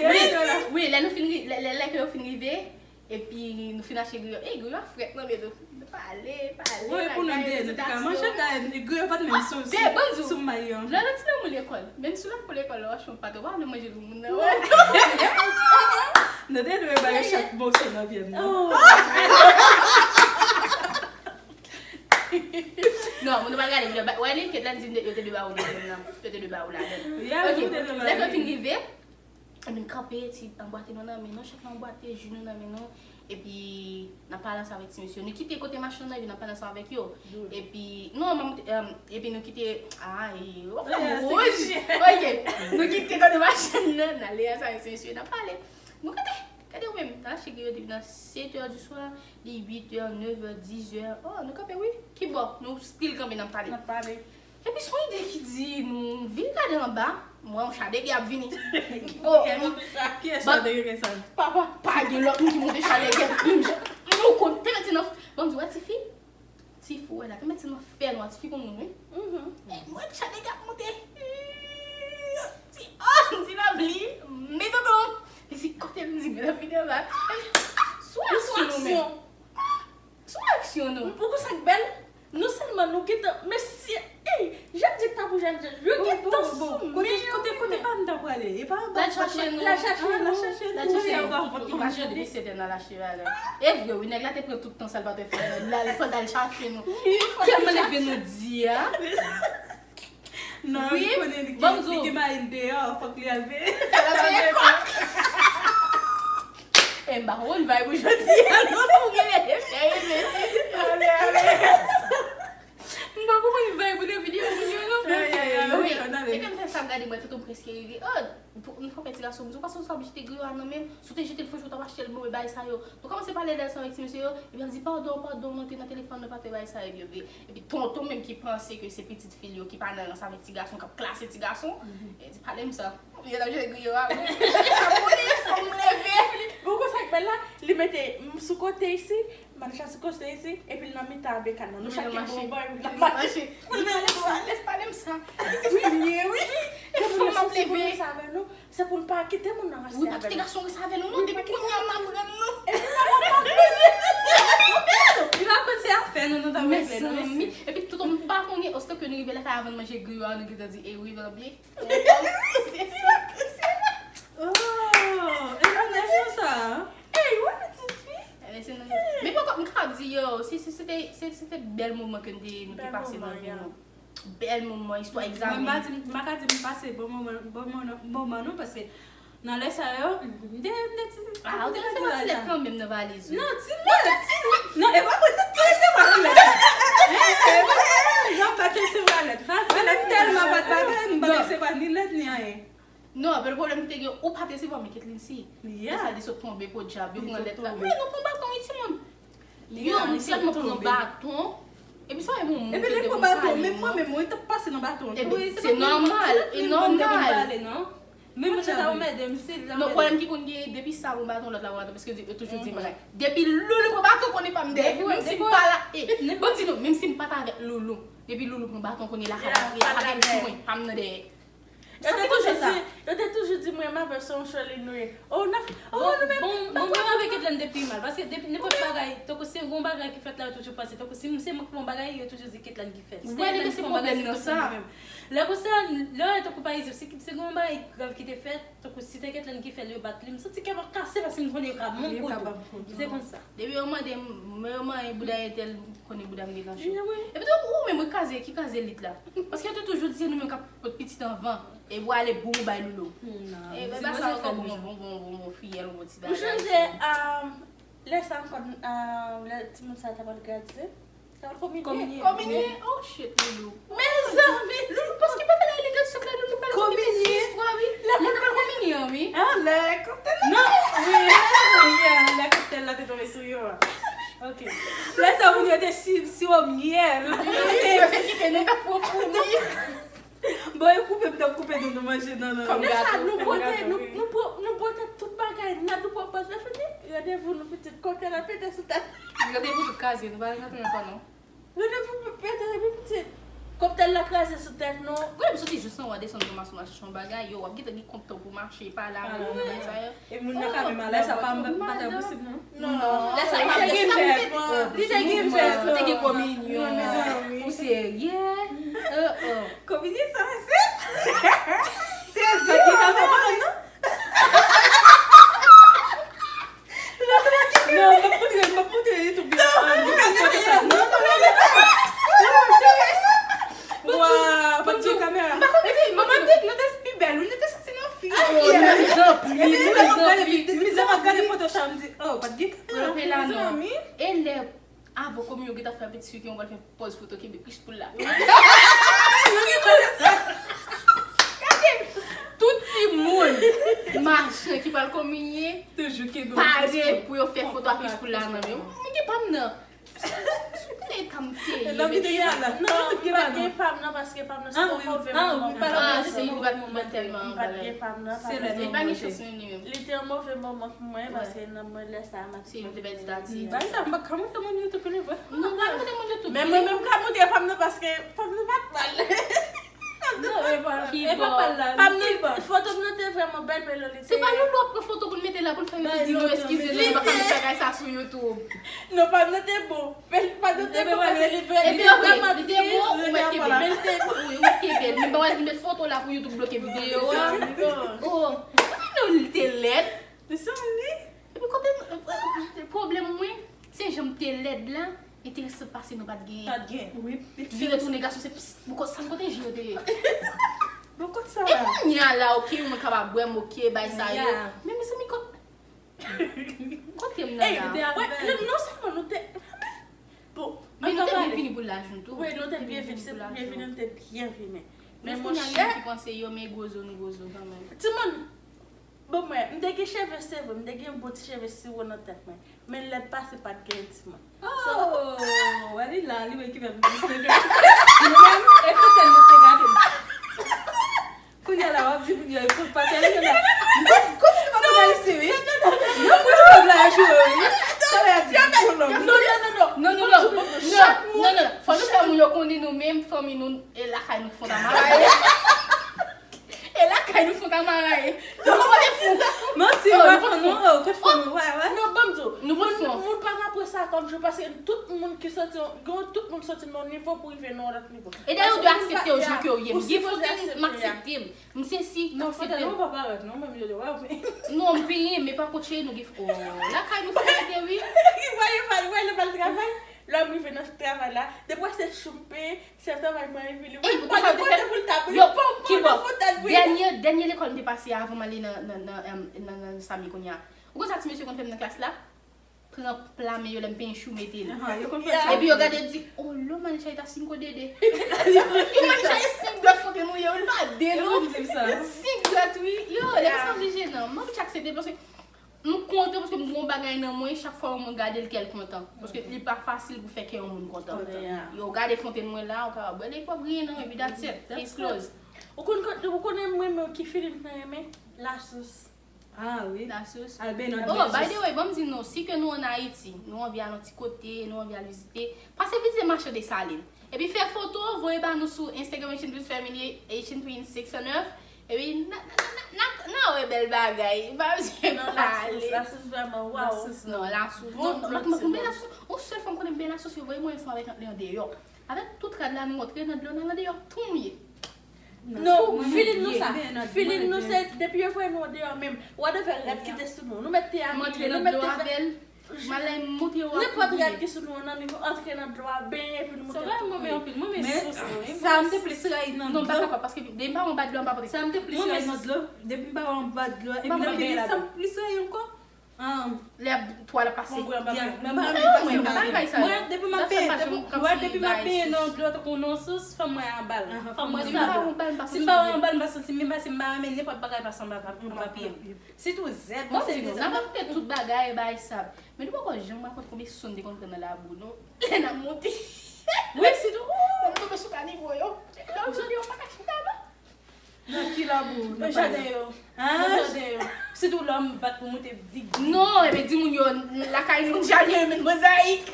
Wi, wi, lè nou fin ri-, lè, lè, lè ke yo fin rive, epi nou fin achte griyo. Ey, griyo a frèt nan men nou. Pale, pale, bagay, prezantasyon. Manchèt la, griyo pa t menm sou, sou, sou may an. Lè nou ti nan moun lekòl, menm si nou pa lekòl, franchman, pa twò, pa nan manje pou moun nan. Nou te dwe bay yo chak moso nan vyann nan. Non, moun pa gade videyo. Wè li, Ketlan di yo te dwe ba ou nan moun nan. Yo te dwe ba ou ladan. Ok, lè ke fin rive, epi n kanpe, ti anbwate nou nan men nou, chak nou anbwate ji nou nan men nou, epi n ap pale ansanm avèk ti mesye. Nou kite kote machann nan, epi n ap pale ansanm avèk yo. Epi, non, epi nou kite, ay, w ap fè m wouj. Ok, nou kite kote machann nan, n ale ansanm avèk ti mesye, n ap pale. Nou kanpe. Gade ou menm, n al achte griyo depi nan sèt è di swa, li uit è, nèf è, diz è. Oh, nou kanpe wi. Kibò? Nou still kanpe, n ap pale. N ap pale. Epi se yon ide ki di nou vin gade anba, m wè yon cha de gè ap vini. Oh, kiyès cha de gè sa? Papa, pa gen lòt moun ki monte cha de gè. Menm jan, nou konn, te mete nan, bon, di wè tifi, Ti fi w wè la, te mete nan fè nwa, ti fi konn moun, wi. Mhm. E mwen, chalè k ap monte. Ti, oh, m di Lovely, men tonton. Li di, kote l? M di, men nan videyo la. Sou aksyon nou menm. Sou aksyon nou. Ou konn sa k bèl? Non sèlman nou gentan, men si, ey, Jan di k pa pou Jan di, yo gentan sou men yo. Kote, kote, kote pa m ta prale? E pa anba. L al chache nou. L al chache nou. L al chache nou. Li pa jwenn li, se te nan lache bagay. E vre wi, nèg la te pran tout tan sa l pa te fè. L al, fò l al chache nou. Tèlman leve nou di a. Non, li konnen li gen, li gen mari l deyò, fòk li al veye. Fòk l al veye kòk. E m pa konn vibe ou jodi a, non, ou gen lè de fè yon betiz. Ale, ale. M pa konprann vibe ou nan videyo moun yo, non. Ay, ay, ay, wi, ay, ay, e ke m fè sa, m gade mwen, tonton, Prèske rive. Oh, pou, yon fwa pè ti gason, m di, ou pa sanble jete griyo a nan men m. Si w te jete l, franchman, w t ap achte l bon, e bagay sa yo. Nou kòmanse pale de sa avèk ti mesye yo, epi l ap di, padon, padon, mwen te nan telefòn, mwen pa t wè bagay sa yo byen vre. Epi tonton menm ki panse ke se pitit fi l yo ki pa nan rans avèk ti gason, k ap klase ti gason, e di, pale m sa. Li t ap jete griyo a, wi. Sa pou li, fò m leve. Bon, konsa k bèl la, li mete m sou kote isi, Manisha sou kote isi, epi l nan mitan a bekàn nan. Nou chak gen bon bòy, nou ap mache. Li pale m sa, li pale m sa. Li di, fè m ye, wi. E fò m ap leve. Se pou nou pa kite moun nan reste avè nou. Wi, pa kite gason reste avè nou, non. Depi kounye a, m aprann nou. Epi nou pa konn se afè nou, nou t ap regle, non, mesi. Epi tout moun pa konnen, osito ke nou rive lakay avan n manje griyo a, nou gentan di, e wi, bòbye. Se sa, se sa. Oh, e pa nèf sa. Ey, wè pitit fi. Men poko, m ka di yo, se, se, se te, se, se te bèl moman ke n te, nou te pase nan vi nou. Bèl moman, istwa egzamen. Mwen m pa di, m pa ka di m pase bon moman, bon moman, moman non, paske nan lè sa yo, m te, m te ti, ah, ou te resevwa ti lèt kanmenm nan valiz ou. Non, ti lèt, ti lèt. Non, e pa mwen te resevwa ti lèt. Jan m pa t resevwa lèt. Nan ti lèt tèlman pa t bagay, m pa t resevwa ni lèt ni anyen. Non, men pwoblèm ki te gen, ou pa t resevwa, men Ketline si. Lè sa li sot tonbe, podyab, yo pran lèt la. Wi, nou pran baton, wi, timoun. Yo, nou tèlman pran baton. Epi sa, e bon, moun ki te pran baton, men mwen menm, mwen t ap pase nan baton. Epi se nòmal, e nòmal. Men mwen ta ou mède m, se la. Non, pwoblèm ki konn gen, depi sa pran baton, lòt la pran baton, paske yo toujou di bagay. Depi Loulou pran baton, konnen pa m dèyè. Menm si m pa la, e, bon, di nou, menm si m pa t avèk Loulou, depi Loulou pran baton, konnen lakay la, pa gen sou mwen, pa m nan dèyè. Yo te toujou di, yo te toujou di mwen m avè w se yon choli nou ye. Oh, n ap, oh, nou menm. Bon, mwen avèk Ketlan te pi mal, paske depi nenpòt bagay, tankou si yon bagay ki fèt la, yo toujou panse, tankou si se mwen ki fè yon bagay, yo toujou di Ketlan ki fè l. Si Ketlan ki fè yon bagay, se Ketlan ki fè l. Lè konsa, lè tankou pa egzanp, si, si gen yon bagay grav ki te fèt, tankou si te Ketlan ki fè l, yo bat li, m santi kè m ap kase paske m konnen yo ka ban m kout. Se konsa. Depi yo mande m, mwen yo manyen bouda entèl, m konnen bouda m gentan cho. Epi tou, ou menm, ou kraze, ki kraze lit la? Paske yo te toujou di se nou menm k ap pot pitit anvan. Epi w ale boum, ou bay Loulou. E, men pa sa ankò, bon, bon, bon, bon, bon, fiyèl, ou bon ti bagay. Ou chanje, ah, lè sa ankò, ah, lè timoun sa ta pral gradye. Kominye. Kominye. Oh shit, Loulou. Mezanmi, Loulou, paske pa pale elegans, sòt la, Loulou pale kominye. Istwa, wi. Loulou pale kominye, wi. Ah, lè kòktèl la. Non, wi, wi, lè kòktèl la te tonbe sou yo a. Ok. Lè sa moun yo te si, siwo myèl. Wi, se ki te nan fofou nou. Bon, yo koupe, m t ap koupe nou, nou manje nan, nan. Lè sa, nou pote, nou, nou po-, nou pote tout bagay, nèt, nou pran pòz, lè fini, randevou nou pitit, kòktèl la pete sou tèt. Randevou tout kraze, nou pa rantre ankò, non. Randevou pete, epi pitit. Kòktèl la kraze sou tèt nou. Gade m soti jis anwo a desann pou m al mache yon bagay, yo, w ap gentan gen kont tan pou mache, pale avè moun nan sa yo. E moun nan ka menm alèz, sa pa, pa ta posib, non. Non, lè sa pa posib. Li te gen fèt, li te gen kominyon. Ou serye? Kominyon sa, se. Se sa ki ta fè non. Non, m ap montre, m ap montre YouTube yo. Non, non, non, non, non. Waw, pa t gen kamera. M pa konn si manman te, nou te pi bèl, wi, nou te santi nou fiyèl. Nou rizan, nou rizan. Mizè m ap gade foto sa, m di, oh, pa t gen kamera. Mezanmi. E lè avan kominyon gentan fè, pitit fi ki yon pral fè pòz foto kenbe kris pou l la. Gade, tout timoun machan ki pral kominye toujou kenbe pare pou yo fè foto ak kris pou l la nan men. Mwen gen pa m nan. Souple, tanm te ye, mesye. Non, m pa t gen pa m nan, paske pa m nan se yon move moman. Ah, si, li pa t, li pa t tèlman bagay. M pa t gen pa m nan, paske li pa gen chans li menm. Li te yon move moman pou mwen, paske nan mwen lè sa a, m ap Si, m te pèdi dati. Bagay sa, m pa ka montre moun YouTube li vre. Non, pa montre moun YouTube. Men mwen menm m ka montre pa m nan paske pa m nan pa t mal. Non, e pa, e pa pal la, pa m nan, foto m nan te vrèman bèl, men Lolita. Se pa Loulou ap pran foto pou l mete la, pou l fè YouTube di nou eskize, nou pa ka met bagay sa sou YouTube. Non, pa m nan te bon. Pa m nan te bon, paske li vrèman, li te vrèman trist, li te bon, ou mèt kenbe l. Wi, ou mèt kenbe l. Men pa w al vin met foto la pou YouTube bloke videyo a. Oh, ou konnen Lolita lèd. Li sanble. Epi kote, pwoblèm mwen, se jan m te lèd la, enteresan pase nou pa t genyen. Pa t genyen. Wi. Vire tounen gason, se psst, bokòt sa m kote je yo te ye. Bokòt sa. E kounye a la, ok, mwen kapab bwè m, ok, bay sa yo. Men mezanmi, kot, kote m nan la? Ey, nou te avè l. Non sèlman nou te, bon, men nou te byen vini pou laj nou tou. Wi, nou te byen vini, se byen vini, nou te byen vini. Men monchè, ki panse yo, men gwo zo, nou gwo zo kanmenm. Timoun, bon, mwen, m te gen cheve, se vre, m te gen bon ti cheve siwo nan tèt mwen. Men lè l pase, pa t gen timoun. Oh, wè li la, li menm ki fè m plis negre. Li menm, e foutèl nou te gade m. Kounye a la, w ap di moun yo, e fout pa tèl yo la. Kòm, kòm li pa konn Ayisyen, wi. Yo pran nèg la, yo jwe, wi. Talè a di, non, non, non, non, non, non, non, non, non, non, non, non, fò nou fè moun yo konnen nou menm, fanmi nou, e lakay nou fon ta maraye. E lakay nou fon ta maraye. Nou pa de fou. Manti, oh, nou pa fon, non, oh, kot fon nou, wè, wè. Non, ban m di w, nou pa fon. Moun pa ka pran sa kòm jwe, paske tout moun ki soti, gen tout moun soti nan yon nivo pou rive nan yon lòt nivo. E dayè, ou dwe aksepte w jan ke w ye. M gen fote m, m aksepte m. M sensi, m aksepte m. Non, fote nou pa parèt, non, menm yo, yo, wè, men. Non, m penyen, men pa kont cheri nou gen, oh, lakay nou fon rete, wi. Wè, yo pa, wè, nou pa l travay. Lè m rive nan travay la, depi wè se tchoumpe, chèf travay mwen epi li. Ey, ou te sa, ou te fè pou l ta bri. Yo, ki bò? Dènye, dènye lekòl m te pase avan m ale nan, nan, nan, em, nan, nan Sami kounye a. Ou konn sa ti mesye konn fè m nan klas la? Pran pla men yo lè m penyen chou mete l. Aha, yo konn fè sa. Epi yo gade di, "Oh, lo Manisha e ta sinko dede." Yo Manisha e sink dwèt fote nou ye, yo pa de non. Yo konn di m sa. Sink dwèt, wi. Yo, lè sa vle jenan. Mwen m aksepte paske m kontan paske m gen yon bagay nan mwen, chak fwa yon moun gade l, kè l kontan. Paske li pa fasil pou fè kè yon moun kontan. Kontan. Yo gade fontenn mwen la, ou kapab bwè l epi w ap griyen nan, epi that's it. Case closed. Ou konn, ou konnen mwen menm ki feeling mwen renmen? Lasous. Ah, wi. Lasous. Al benyen nan lasous. Oh, by the way, ban m di nou, si ke nou ann Ayiti, nou anvi al yon ti kote, nou anvi al vizite, pase vizite mache Desalin. Epi fè foto, voye ba nou sou Instagram Haitian Twins Family, Haitian Twins six and nine. Epi n a, n a, n a, n a, n a wè bèl bagay. Pa bezwen pale. Non, lasous, lasous vrèman, waw. Lasous, non, lasous. Bon, non, lòt, lòt, mwen, mwen, lasous, yon sèl fwa m konnen m benyen lasous, yo voye mwen ansanm avèk li andeyò. Avèk tout rad la, nou antre nan dlo, n al andeyò, tou mouye. Non, feeling nou sa. Feeling nou se, depi yo voye nou andeyò menm, whatever rad ki te sou nou, nou mèt te abiye, nou mèt te fè. Malè m monte yo ap nenpòt rad ki sou nou an nan, nou antre nan dlo a, benyen, epi nou monte tou. Sa m te plis rayi nan dlo. Non, m pa kapab, paske depi m pa wè anba dlo a, m pa pote. Sa m te plis rayi nan dlo, depi m pa wè anba dlo a, epi nan feeling, sa m plis rayi ankò. Lè twal ap pase. Mwen pa renmen pase anba dlo. Mwen, depi m ap benyen, depi, wè, depi m ap benyen nan dlo tankou nan sous, fò m wè anba l. Fò m wè sa. Si m pa wè anba l, m pa santi m byen, paske m pa renmen nenpòt bagay pase anba, anba pye m. Sitou zèb, mwen se deza. N ap achte tout bagay, bay sab. Men nou poko janm rakonte konbyen sou n te konn pran nan labou, non? Lè n ap monte. Wi, sitou. Ou tonbe sou kanivo yo. Lè w jodi, yo pa ka chita, non? Nan ki labou? Nan jaden yo. Nan jaden yo. Sitou lè m bat pou monte dig. Non, ebyen di moun yo, lakay nou, jaden yo, met mozayik.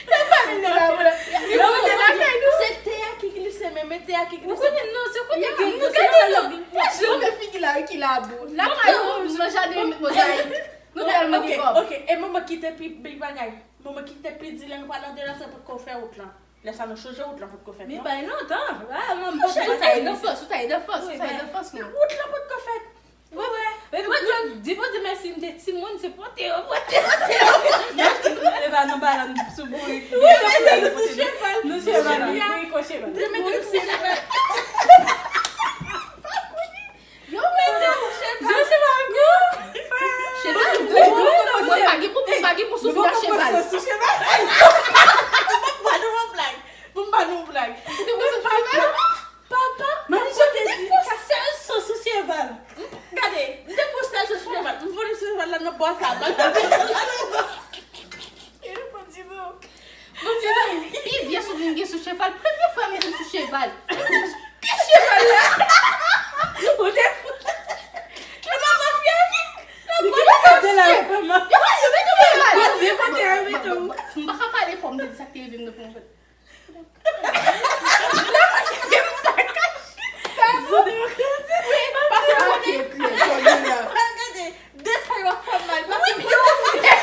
Lè m pa vin nan labou la. Yo monte lakay nou. Se tè a ki glise, men, men tè a ki glise. Ou konnen, non, se kote a. Nou gade, non. Mwen fè figi la, ki labou. Lakay nou, nan jaden, met mozayik. Nou tèlman gen kòb. Ok, e manman ki te pi big bagay. Manman ki te pi di lè nou pral andeyò, se potko fè wout lan. Lè sa nou chonje wout lan potko fèt, non? Men bay lontan. Ah, manman, monchè, ou ta ye nan fòs, ou ta ye nan fòs, ou ta ye nan fòs, non? Wout lan potko fèt. Wi, wi. Epi, di Bondye mèsi, m te timoun, se pote yo, pote yo, pote yo. E pa nan balan sou bourik. Wi, mete nou sou cheval. Nou cheval, wi, wi, kon cheval. Mete nou sou cheval. Yo, mete w, cheval. Cheval gwo. Cheval gwo. Mwen pa gen pou, mwen pa gen pou soufri a cheval. Sou cheval. Bon, pa nou yon blag. Bon, pa nou yon blag. Ou te pran sou cheval? Papa, papa, mwen te di, sa sèl sou cheval. Gade, m te pran sèl sou cheval. M vole sou cheval la nan bò sa. Bondye, non. Bondye, non. Pi vye souvni m gen sou cheval, premye fwa m met m sou cheval. Pi cheval la. Ou te fou. Yo pa fè fye. Yo pa fè fye. Yo pa fè fye. Yo pa fè fye. M pa ka pale fò m te di sa k te rive m nan pou mwen. Pase kote. Gade, detay w ap fè m mal. Pase kote.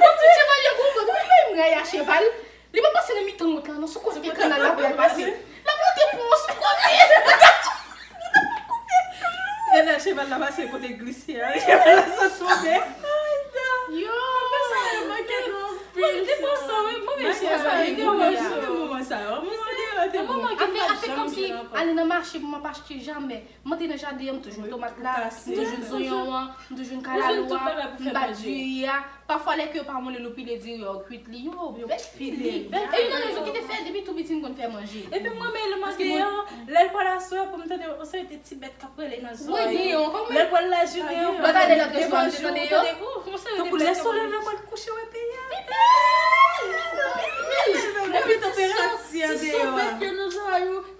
Bon, ti cheval yo gwo vant, wi, men m rayi a cheval. Li pa pase nan mitan wout la, non, sou kote ke kanal la pral pase. L ap monte pon an sou kote. E lè cheval la pase kote glise a, cheval la sot tonbe. Yo! Mwen te pran sa, wi, mwen menm cheval, li gen moman sa yo. Afè, afè kòmsi ale nan mache pou m ap achte, jamè. M antre nan jaden an, m toujou jwenn tomat la, m toujou jwenn zonyon an, m toujou jwenn kalalou a, m bat diri a. Pafwa lè ke yo pa moulen, nou pile diri a, yo kwit li, yo bèl file. E youn nan rezon ki te fè depi tou piti m konn fè manje. Epi m renmen lè m al deyò, lè l pral aswè pou m tande yon seri de ti bèt k ap rele nan zòrèy yo. Lè l pral lajounen, lòt ane lòt jou, m te tande yo. Tankou lè solèy la pral kouche, w ap wè peyi a. Epi tanperati an deyò a.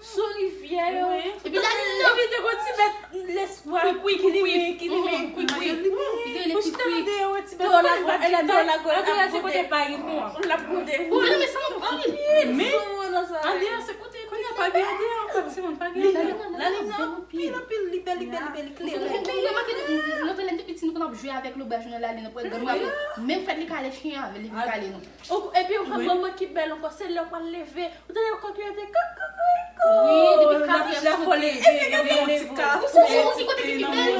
Sou rivyè yo. Epi la, epi te gon ti bèt lespwa ki limen, ki limen, ki limen. Ou chita nan deyò, wè ti bèt la, deyò la, kote pa gen moun. L ap gode. Ou renmen sa anpil. Men andeyò se kote kounye a pa gen andeyò, kòm si moun pa gen andeyò. Lalim nan anpil, anpil, li bèl, li bèl, li bèl, li klere. Ou remake, lontan lè n te piti, nou konn ap jwe avèk lobraj nan lalim nan, pou grann mwen, menm fèt li kale chen an, avè l, li vin kale nou. Epi ou konn manman ki bèl ankò, se lè w pral leve, ou tande yon kòk yo te kòk, kòk, kòk, kòk. Wi, depi kat è sou leve, epi gade yon ti kafè. Ou sonje yon ti kote ki pi bèl?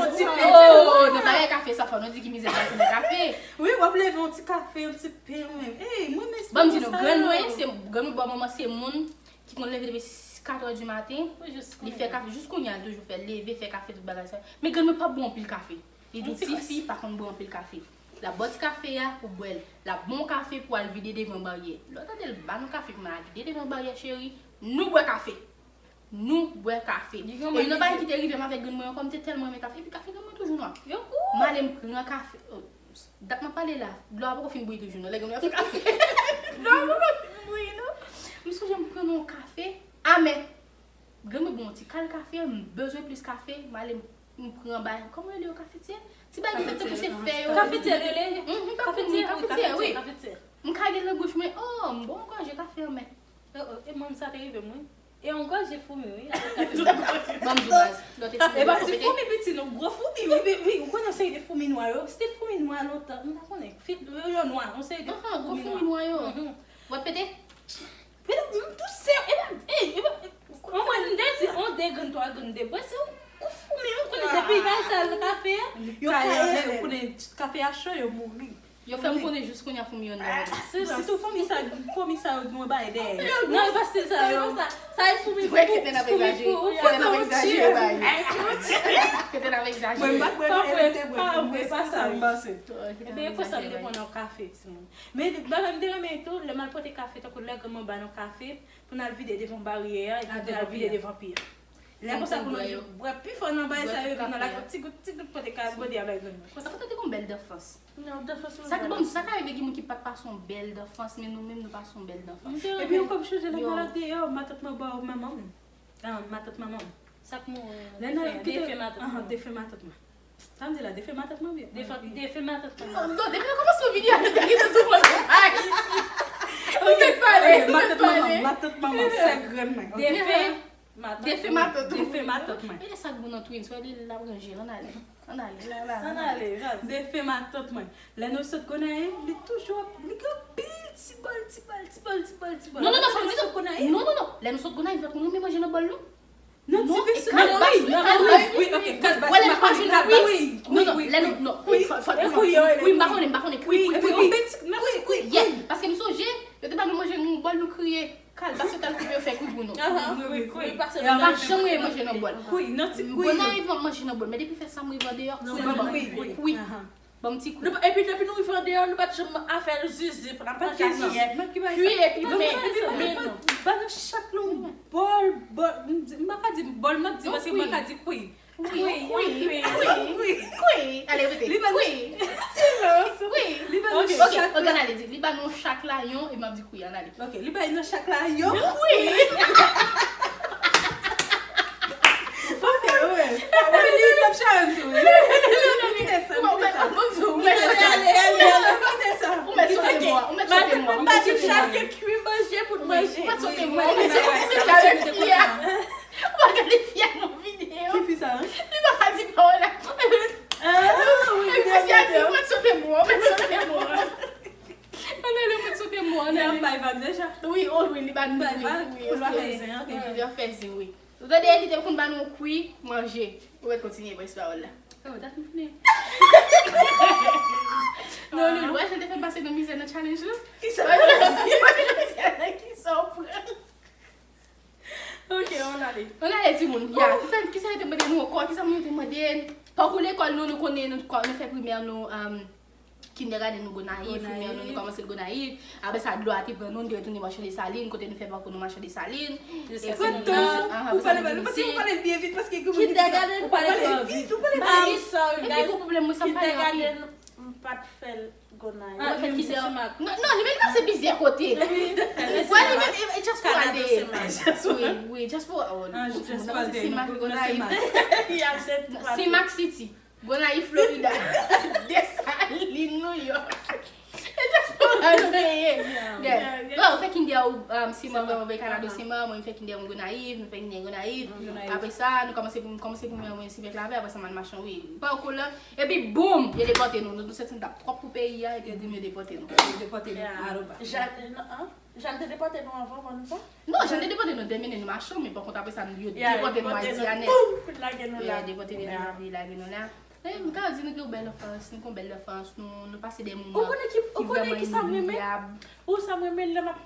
Oh, nan bagay kafe sa, fò nou di ki mizè pase nan kafe. Wi, w ap leve yon ti kafe, yon ti pen, ou menm. Ey, mwen menm. Ban m di nou, grann mwen, se, grann mwen bò manman, se moun ki konn leve depi kat è di maten, li fè kafe, jis kounye a, li toujou fè, leve, fè kafe, tout bagay sa. Men grann mwen p ap bwè anpil kafe. Li di w tifi pa konn bwè anpil kafe. L ap ba w ti kafe a pou bwè l. L ap ba w kafe pou al vide devan baryè. Lè w tande l ba nou kafe pou n al vide devan baryè, cheri, nou bwè kafe. Nou bwè kafe. E youn nan bagay ki te rive m avèk grann mwen ankò, m te tèlman renmen kafe. Epi kafe grann mwen toujou nwa. M ale m pran kafe. Dat m ap pale la, dlo a poko fin bouyi toujou non, lè grann mwen ap fè kafe. Dlo a poko fin bouyi non. M sonje m pran yon kafe amè. Grann mwen ba m yon ti kal kafe, m bezwen plis kafe, m ale m pran bay, kòman yo rele yo, kafetyè? Ti bay ki fèt tankou se fè yo. Kafetyè rele? Mhm, pa pou mwen, kafetyè, wi. M kage l nan bouch mwen, oh, m ba w yon gòje kafe anmè. Oh, oh, e mwen sa te rive m, wi. E yon gòje foumi, wi. Ban m di w baz, lòt e foumi, e pa ti foumi piti non, gwo foumi, wi, wi, wi, ou konnen yon seri de foumi nwa yo, se te foumi nwa lontan, m pa konnen, fi, yo, yo nwa, yon seri de foumi nwa yo. W ap pete? Pete, m touse, e pa, e, e pa, mwen, m te di, on de grenn, twa grenn, de bwè, se yon kou foumi, ou konnen depi nan sal kafe a, yo kaye, ou konnen kafe a cho, yo mouri. Yo fè m konnen jis kounye a foumi yo nan. Sitou foumi sa, foumi sa yo gen yon bagay dèyè yo. Non, e pa stil sa yo. Sa e foumi fou, foumi fou. Kete n ap egzajere bagay yo. Kete n ap egzajere. Mwen m pa t bwè non, e m te bwè. Pa vre, pa sa, wi. Ebyen, e konsa m te pran nan kafe, timoun. Men, bagay m te renmen tou, lè m al pote kafe, tankou lè grann mwen ba nou kafe, pou n al vide devan baryè a, epi pou n al vide devan pye a. Lè konsa pou nou bwè pi fò nan bagay sa yo, epi nou lage ti gout, ti gout pote ka gode a bay grann mwen. Konsa. Anfen, te gon bèl danfans. Sa k, bon, sa ka rive gen moun ki pa t pase yon bèl danfans, men nou menm nou pase yon bèl danfans. Epi ankò m sonje lè m t al deyò, matant mwen bò manman m. Ah, matant manman m. Sa k mouri? Defen, defen matant mwen. Sa m di la, defen matant mwen byen. Defen, defen matant mwen. Non, non, depi nan kòmansman videyo a, nou te gentan sou pwen pa isi. Ou te pale, ou te pale. Matant manman, matant manman, sè grann mwen. Defen matant mwen. Defen matant mwen. Defen matant mwen. E lè sa k bon nan twins, wè li l ap ranje l, ann ale. Ann ale, la, la. Ann ale, vas-y. Defen matant mwen. Lè nou sot Gonayiv, li toujou ap, li gen anpil ti bòl, ti bòl, ti bòl, ti bòl, ti bòl. Non, non, non, fò m di nou. Non, non, non. Lè nou sot Gonayiv, nou renmen manje nan bòl nou. Non, ti vèso, non, wi, wi, ok, kalbas, wi, ok, kalbas, m pa konnen, kalbas. Non, non, lè nou, non, wi, fò, fò, wi, m pa konnen, m pa konnen, kwi, kwi, kwi, kwi, kwi, yeah, paske m sonje, yo te ba nou manje nan bòl, nou kriye, kalbas yo t al koupe, yo fè kwi pou nou. Wi, wi, kwi. M pa janm renmen manje nan bòl. Kwi, nan ti kwi. Gonayiv m ap manje nan bòl, men depi fè sa m rive andeyò, kwi, kwi, kwi. Ban m ti kwi. Epi depi nou rive andeyò, nou pa t janm afè zizi pou n ap manje atò. Kwi epi men, men non. Ba nou chak yon bòl, bòl, m pa ka di bòl, m ap di, paske m pa ka di kwi. Kwi, kwi, kwi, kwi. Ale, repete. Kwi. Silans. Kwi. Li ba nou chak. Ok, ann ale, di, li ba nou chak la yon, e m ap di kwi, ann ale. Ok, li bay nan chak la yon kwi. Ok, wi. Epi li t ap challenge tou, wi. Kite sa, kite sa. Ou mèt sote mwen, ou mèt sote mwen, ou mèt sote mwen. Ba nou chak kwi manje pou n manje. Ou mèt sote mwen, ou mèt sote mwen, ou mèt sote mwen. Ou pa gade fi a nan videyo. Ki fi sa, hein? Li pa ka di pawòl la. Ah, wi, wi, wi, wi. Ou mèt sote mwen, ou mèt sote mwen. Ann ale, ou mèt sote mwen, ann ale. Li ap bay vag deja. Wi, oh, wi, li ba nou, wi, wi, wi, ok. Li ap fè zen, wi. Ou tande, li te konn ba nou kwi manje. Ou mèt kontinye, pwens pawòl la. Oh, dat m fini. Non, non, non. Wè, jan te fè m pase nan mizè nan challenge la. Kisa? Kisa w pran? Ok, on ale. On ale, timoun. Ya, kisa, kisa yo te mande nou ankò? Kisa moun yo te mande? Pakou lekòl nou, nou konnen, nou, nou fè primè nou, um, kindergarten nou Gonayiv, primè nou, nou kòmanse l Gonayiv. Apre sa, dlo a te pran nou, nou te retounen Machan Desalin, kote nou fè pakou nou Machan Desalin. Epi nou te, aha, Ou pale mal, nou pale byen vit paske gen moun ki di sa. Ou pale vit, ou pale vit. Epi pou pwoblèm mwen, sa m pale rapid. M pa t fè l Gonayiv. Mwen fè kinder. Non, non, li menm pase plizyè kote. Wè, li menm, e, e, just pou al de. Wi, wi, just pou al. Ah, just pou al de. Senmak Gonayiv. Y ap se Senmak City. Gonayiv, Florida. Desalin, New York. E just pou al de. Bon, ou fè kinder ou, um, Senmak, mwen, mwen, Kanado, Senmak, mwen, mwen fè kinder mwen Gonayiv, mwen fè kinder Gonayiv. Apre sa, nou kòmanse, nou kòmanse pou mwen, mwen, Senmak Lavè, apre sa, mwen al Machan, wi. Pakou la, Epi boum, yo depòte nou. Nou, nou santi n t ap twòp pou peyi a, epi boum, yo depòte nou. Yo depòte nou. Alo ba. Jan, non, an? Jan te depòte nou anvan, konn sa? Non, Jan te depòte nou, Dèmenen nou Machan, men pa kont apre sa, yo depòte nou Ayiti a nèt. Boum! Lage nou la. Yo depòte nou la, yo lage nou la. E, m ka di nou gen yon bèl anfans, nou gen yon bèl anfans, nou, nou pase de moman ki vrèman inobliyab. Ou sa mwen, men lè m ap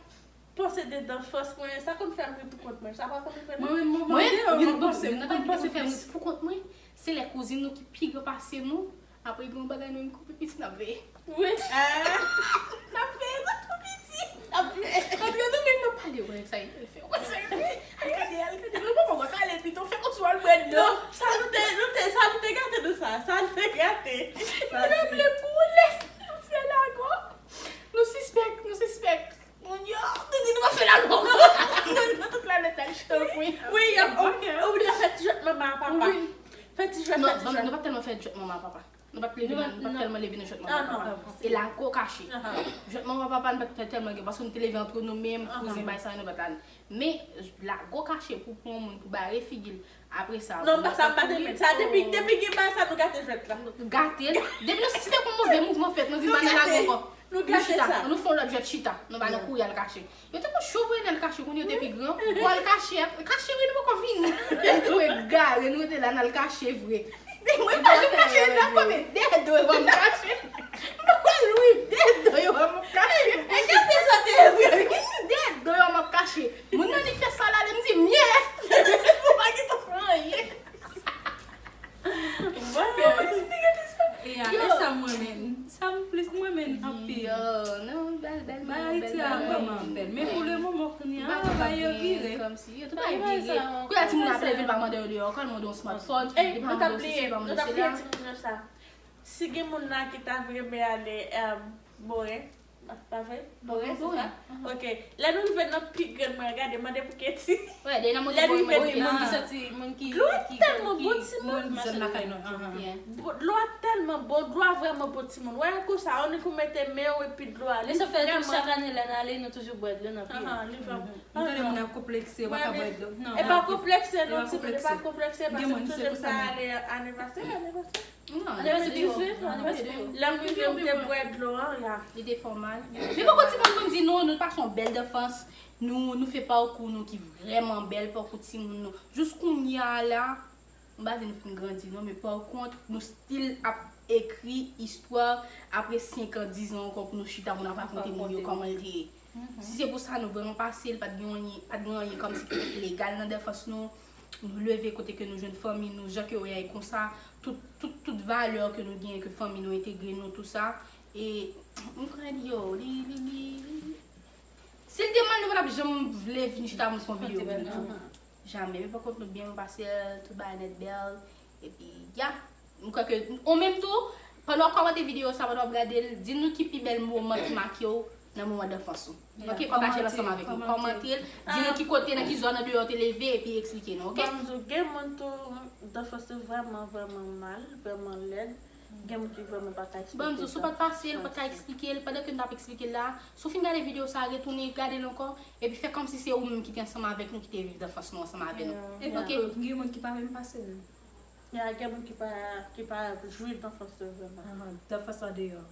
panse de danfans mwen, sa konn fè m ri pou kont mwen. Sa pa konn fè m ri. Mwen menm, mwen, mwen, mwen, mwen, mwen, mwen, mwen, mwen, pou kont mwen, se lè kouzin nou ki pi gran pase nou, apre gen yon bagay nou menm koupe piti n ap veye. Wi. N ap veye nou tou piti. N ap veye. Antre nou menm n ap pale, wè sa e fè, wè sa e fè. Al gade, al gade. Nou pa poko kale pito, fè konsi w al bwè dlo. Sa nou te, nou te, sa nou te gate nou sa. Sa nou te gate. Nou te vle boule. Nou fè lago. Nou sispèk, nou sispèk. Moun yo, nou di nou pa fè lago. Nou tout la nèt la, wi. Wi, y ap, ok. Ou byen fè ti jwèt manman a papa. Fè ti jwèt, fè ti jwèt. Non, nou pa tèlman fè jwèt manman a papa. Nou pa t leve nan, nou pa t tèlman leve nan jwèt manman a papa. E lago kache. Jwèt manman a papa, nou pa t tèlman gen, paske nou te leve antre nou menm, kouzen, bay sa, nou pa t la. Men, lago kache pou pran yon moun, pou bare figi l. Apre sa, non, pa sa, pa te met sa. Depi, depi gen bagay sa, nou gate jwèt la. Gate l. Depi nou sispèk yon move mouvman fèt, nou di n pa nan lago ankò. Nou gate sa. Nou fè yon lòt jwèt chita. Nou pa nan kouri al kache. Yo te konn cho voye n al kache, kounye yo te pi gran. Pou al kache, kache wi, nou poko vini. Nou egare, nou rete la, n al kache vre. Mwen pa janm kache, nan kote dèyè do yo ba m kache. Mwen pa lwi dèyè do yo ba m kache. E gade sa te vre. Dèyè do yo ba m kache. Moun nan di fè sa l ale, m di m ye. Ou pa gen tan fè anyen. E a, e sa m renmen. Sa m plis m renmen anpil. Yo, non, bèl, bèl, bèl. Ayiti a vrèman bèl. Men pou le moman kounye a, bagay yo vire. Kòmsi, yo tout bagay vire. Kounye a timoun ap leve, l pa mande yo deyò, ankò l mande yon smartphone, li pa mande yo sesi, li pa mande yo sela. Nou t ap bliye di moun yo sa. Si gen moun la ki ta vle ale, em, Boren, pa vre? Boren, se sa? Ok. Lè nou rive nan pi grenn mwen, gade, mande pou Keti. Wè, depi nan mande pou Keti. Moun ki soti, moun ki, dlo a tèlman bon, timoun. Moun zòn lakay nou. Dlo a tèlman bon, dlo a vrèman bon, timoun. Wè, konsa, ou annik ou mete men w epi dlo a, li vrèman. Chak ane, lè n ale, nou toujou bwè dlo nan pi. Li vrèman. Ou tande moun ap konplekse, ou pa ka bwè dlo. Non. E pa konplekse, non, timoun, e pa konplekse, paske m sonje m ta ale anivèsè, anivèsè. Non, anivèsè dizwit, anivèsè dizwit. Lè m rive, m te bwè dlo an, ya. Li te fè w mal. Men poko timoun, moun di nou, nou pase yon bèl danfans. Nou, nou fè pakou nou ki vrèman bèl, pakou timoun nou. Jis kounye a la, m pa di nou fin grandi non, men pa kont, nou still ap ekri istwa apre senk an, diz an ankò pou nou chita, pou n ap rakonte moun yo kòman l te ye. Si se pou sa nou vrèman pase l, pa t gen anyen, pa t gen anyen kòmsi ki te ilegal nan danfans nou. Nou leve kote ke nou jwenn fanmi nou, jan ke yo ye konsa, tout, tout, tout valè ke nou genyen, ke fanmi nou entegre nou, tou sa. E m kwè li, yo, li, li, li, li. Si l te mal, nou pa t ap janm vle vin chita pou n fè yon videyo pou li tou. Jamè. Men pa kont nou byen pase l, tout bagay nèt bèl. Epi, ya. M kwè ke, ou menm tou, pandan w ap kòmante videyo sa, pandan w ap gade l, di nou ki pi bèl moman ki make w nan moman danfans ou. Ok, pataje l ansanm avèk nou. Kòmante l, di nou ki kote, nan ki zòn andeyò w te leve, epi eksplike nou, ok? Ban m di w, gen moun tou, danfans yo vrèman, vrèman mal, vrèman lèd. Gen moun ki vrèman pa ka eksplike. Ban m di w, si w pa t pase l, ou pa t ka eksplike l, pandan ke n t ap eksplike l la, si w fin gade videyo sa, retounen gade l ankò, epi fè kòmsi se ou menm ki te ansanm avèk nou, ki te viv danfans nou ansanm avè nou. Ok? Gen moun ki pa menm pase l. Ya, gen moun ki pa, ki pa jwi danfans yo vrèman. Danfans andeyò.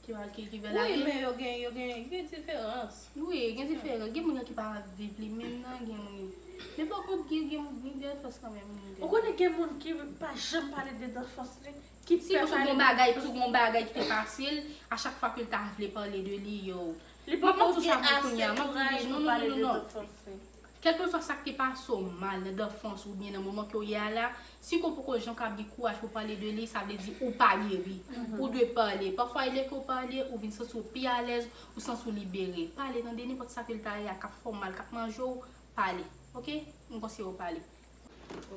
Ki pa, ki, ki bèl. Wi, men yo gen, yo gen, gen diferans. Wi, gen diferans. Gen moun ki pa viv li menm nan, gen moun. Men pa kont, gen, gen, gen diferans kanmenm. Ou konnen gen moun ki pa janm pale de danfans li, ki pè pale de danfans li. Si pou gon bagay, pou gon bagay ki te pase l, a chak fwa ke l ta vle pale de li, yo. Li poko gen ase kouraj pou pale de danfans li. Kèlkeswa sa k te pase w mal nan danfans ou byen nan moman ke w ye a la, si ke w poko janm ka gen kouraj pou pale de li, sa vle di ou pa geri. Ou dwe pale. Pafwa, lè ke w pale, ou vin santi w pi alèz, ou santi w libere. Pale, tande, nenpòt sa ke l ta ye a, k ap fè w mal, k ap manje w, pale. Oke? M konseye w pale.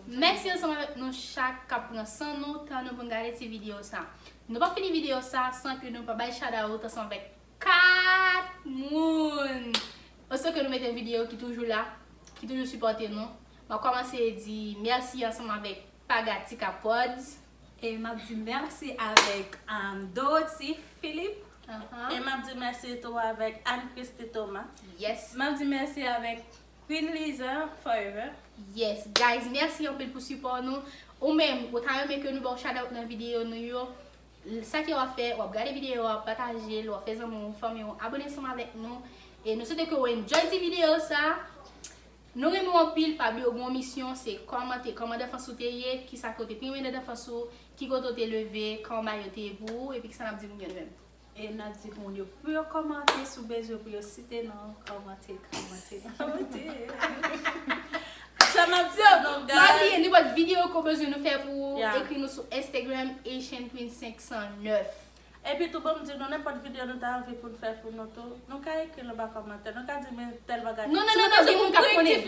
Mèsi ansanm avèk nou chak k ap pran san nou, tan nou pou n gade ti videyo sa. Nou p ap fini videyo sa san ke nou pa bay shout out ansanm avèk kat moun. Oswa ke nou mete yon videyo ki toujou la, ki toujou sipòte nou. M ap kòmanse di mèsi ansanm avèk Pagatika Pods. E m ap di mèsi avèk, um, Dorothy Philippe. E m ap di mèsi tou avèk Anne Christie Thomas. Yes. M ap di mèsi avèk Queen Liza Forever. Yes, guys, mèsi anpil pou sipò nou. Ou menm, ou ta renmen ke nou ba w shout out nan videyo nou yo? Sa ke w ap fè, w ap gade videyo a, pataje l, w ap fè zanmi w, fanmi w, abone ansanm avèk nou. E nou swete ke w enjoy ti videyo sa. Nou renmen w anpil, pa bliye w gen yon misyon, se kòmante, kòman danfans ou te ye, kisa ke w te pi renmen nan danfans ou, ki kote w te leve, kòman bagay yo te ye pou ou, epi kisa n ap di moun yo nou menm. E n ap di pou moun yo, pou yo kòmante, si w bezwen pou yo site non, kòmante, kòmante, kòmante. Sa m ap di yo, non, pa bliye, nenpòt videyo ke w bezwen nou fè pou ou, ekri nou sou Instagram, Asian Queen senk san nèf. Epi tou, ban m di nou, nenpòt videyo nou ta anvi pou n fè pou nou tou, nou ka ekri l anba kòmantè, nou ka di, men tèl bagay. Non, non, non, non, gen moun k ap konnen.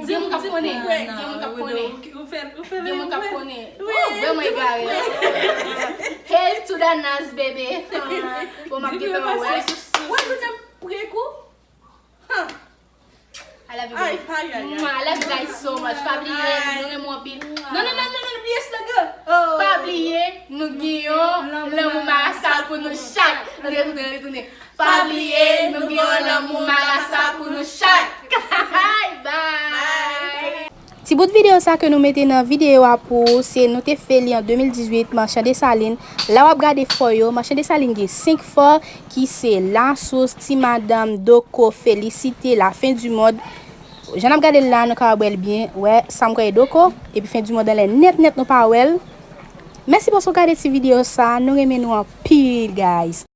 Gen moun k ap konnen. Gen moun k ap konnen. Gen moun k ap konnen. Oh, vrèman egare. Hail to the Nas, baby. Bon, m ap gentan wè. Wè, nou te prank ou? I love you, baby. Mwah, I love you guys so much. Pa bliye, nou renmen w anpil. Non, non, non, non, non, bliye slogan. Pa bliye, nou gen yon lanmou marasa pou nou chak. Retounen, retounen. Pa bliye, nou gen yon lanmou marasa pou nou chak. Bye. Ti bout videyo sa ke nou mete nan videyo a pou ou, se nou te fè li an de mil dizuit, Machan Desalin. La w ap gade fò yo, Machan Desalin gen senk fò, ki se Lasous, Ti Madanm, Doko, Felisite, Lafen di mond. Jan n ap gade l la, nou ka wè l byen. Wè, sa m kwè e Doko. Epi Fen di mond anlè nèt nèt, nou pa wè l. Mèsi paske w gade ti videyo sa, nou renmen nou anpil, guys.